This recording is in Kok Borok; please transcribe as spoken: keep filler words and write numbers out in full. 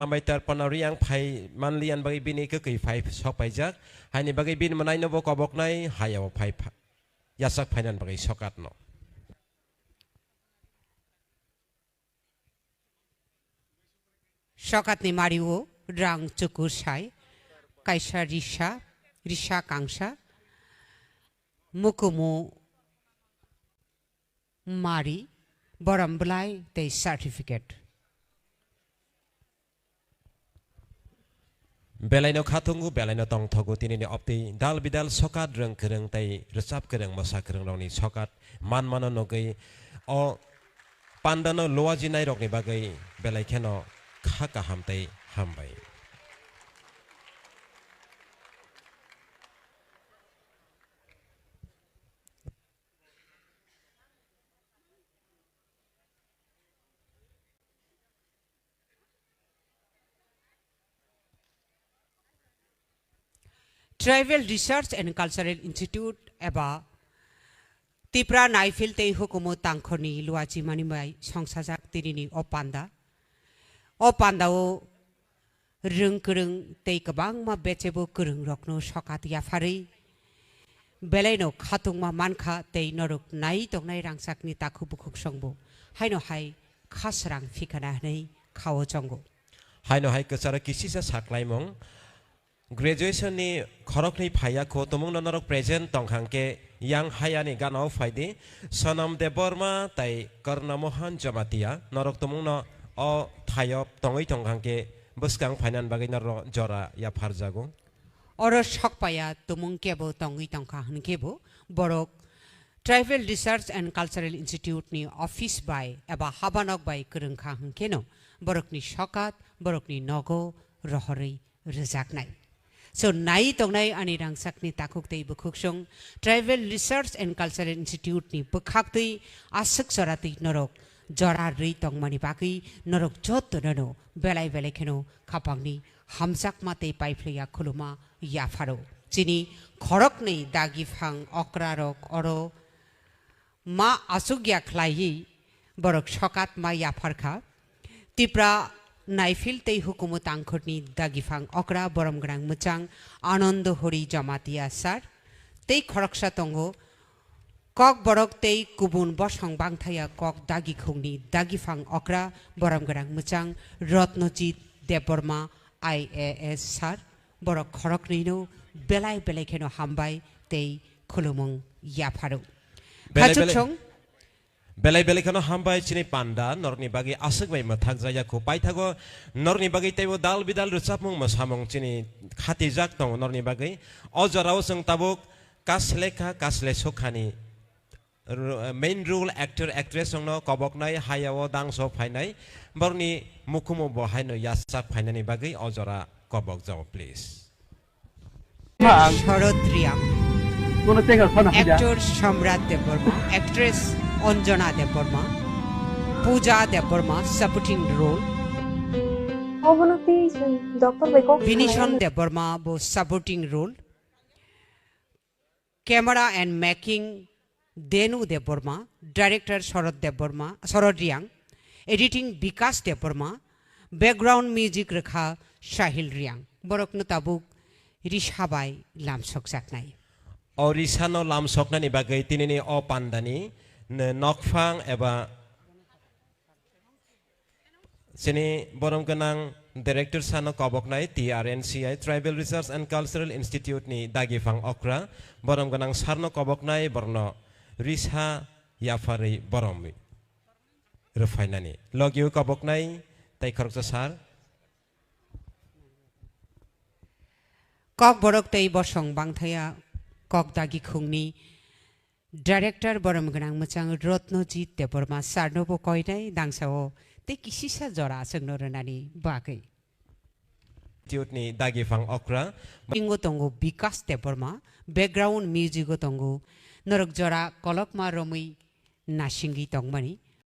Amaitar Panariang phai manliyan bagwi bini kwkwi phai sok paijak. Haini bagwi bini mwnaino bo koboknai hayao phai pha-, yachak phainan bagwi sokatno. Sokatni mario rang chukur sai, kaisa risa, risa kangsa, mukumu mari, borom bwlai tei certificate. Belaino khatungo, belaino tongthogo, tinini opti dal bidal sokat rwng kwrwng tei rwchap kwrwng, mosa kwrwng rokni sokat manmano nugwi o pandano luajinai rokni bagwi belai kheno kha kaham tei hambai. Tribal Research and Cultural Institute eba Tipra Naiphil tei Hukumu Tangkhorni luachimani bai songsajak tinini o panda. O pandao rwng kwrwng tei kwbangma bechebo kwrwngrokno sokat yapharwi belaino khatungma mankha tei norok nai tongnai rangchakni takhuk bukhuk songbo haino hai khasrang phikhana hwnwi khao chongo. Haino hai kwcharo kisisa saklaimung. Graduation ni khoroknwi phaiya kho, tumungno norok present tongkha hwnkhe yang hayani ganao phaidi, Sonam Debbarma tai Karna Mohan Jamatia, norok tumungno o thaio tongwi tongkha hwnkhe bwskang phainan bagwi norok jora yapharjago. Oro sokpaya tumung kebo tongwi tongkha hwnkhe bo borok Tribal Research and Cultural Institute ni office bai eba habanok bai kwrwngkha hwnkhe no borokni sokat, borokni nogo rohorwi rwjaknai. So, nai tongnai ani rangchakni takhuk tei bukhuksong Tribal Research and Cultural Institute ni bwkhaktwi aswk joratwi norok jora rwi tongmani bagwi norok jotono no belai belai kheno khapangni hamjakma tei paiphlaiya khuluma yapharo. Chini khoroknwi dagiphang okrarok oro ma achukya khlaiwi borok sokat ma yapharkha. Tipra Naiphil tei Hukumu Tangkhorni dagiphang okra borom gwnang mwchang Anando Hori Jamatia sir tei khoroksa tongo Kokborok tei kubun bosong bangthaya kok dagikhungni dagiphang okra borom gwnang mwchang Rotnojit Debbarma I A S sir, borok khoroknwino belai belai kheno hambai tei khulumung yapharo. Belai belai, Khachuksong. Belai belai kheno hambai chini panda, norokni bagwi aswk bai mwthak jaya kho paithago, norokni bagwi teibo dal bidal rwchapmung mwsamung chini khatijak tongo norokni bagwi. O jorao chwng tabuk kaslekha kasle sokhani ro-, main role actor actress rokno koboknai hayao dangso phainai, borokni mukhumu bo haino yachak phainani bagwi o jora kobok jao, please. Sharad Riang, actor Samrat Debbarma, actress Anjana Debbarma, Pooja Debbarma, supporting role. Obono tei chwng doctor bai kok Binishon Debbarma bo supporting role. Camera and making Denu Debbarma, director Sharad Debbarma, Sharad Riang, editing Bikas Debbarma, background music rwkha Sahil Riang. Borokno tabuk risa bai lamsokjaknai. O risano lamsoknani bagwi tinini o pandani n-, nokphang eba Chini borom gwnang director sano koboknai T R N C I, Tribal Research and Cultural Institute ni dagiphang okra, borom gwnang sarno koboknai borno risa yapharwi borom rwphainani. Logio koboknai tai khoroksa sar. Kokborok tei bosong bangthaya kok dagikhungni Director borom gwnang mwchang Rotnojit Debbarma sir no bo koinai dangsa o tei kisisa jora aswk no rwnani bagwi. Tute ni dagiphang okra. Bingo tongo Bikas Debbarma, background music o tongo norok jora kolokma romwi nasingwi tongmani.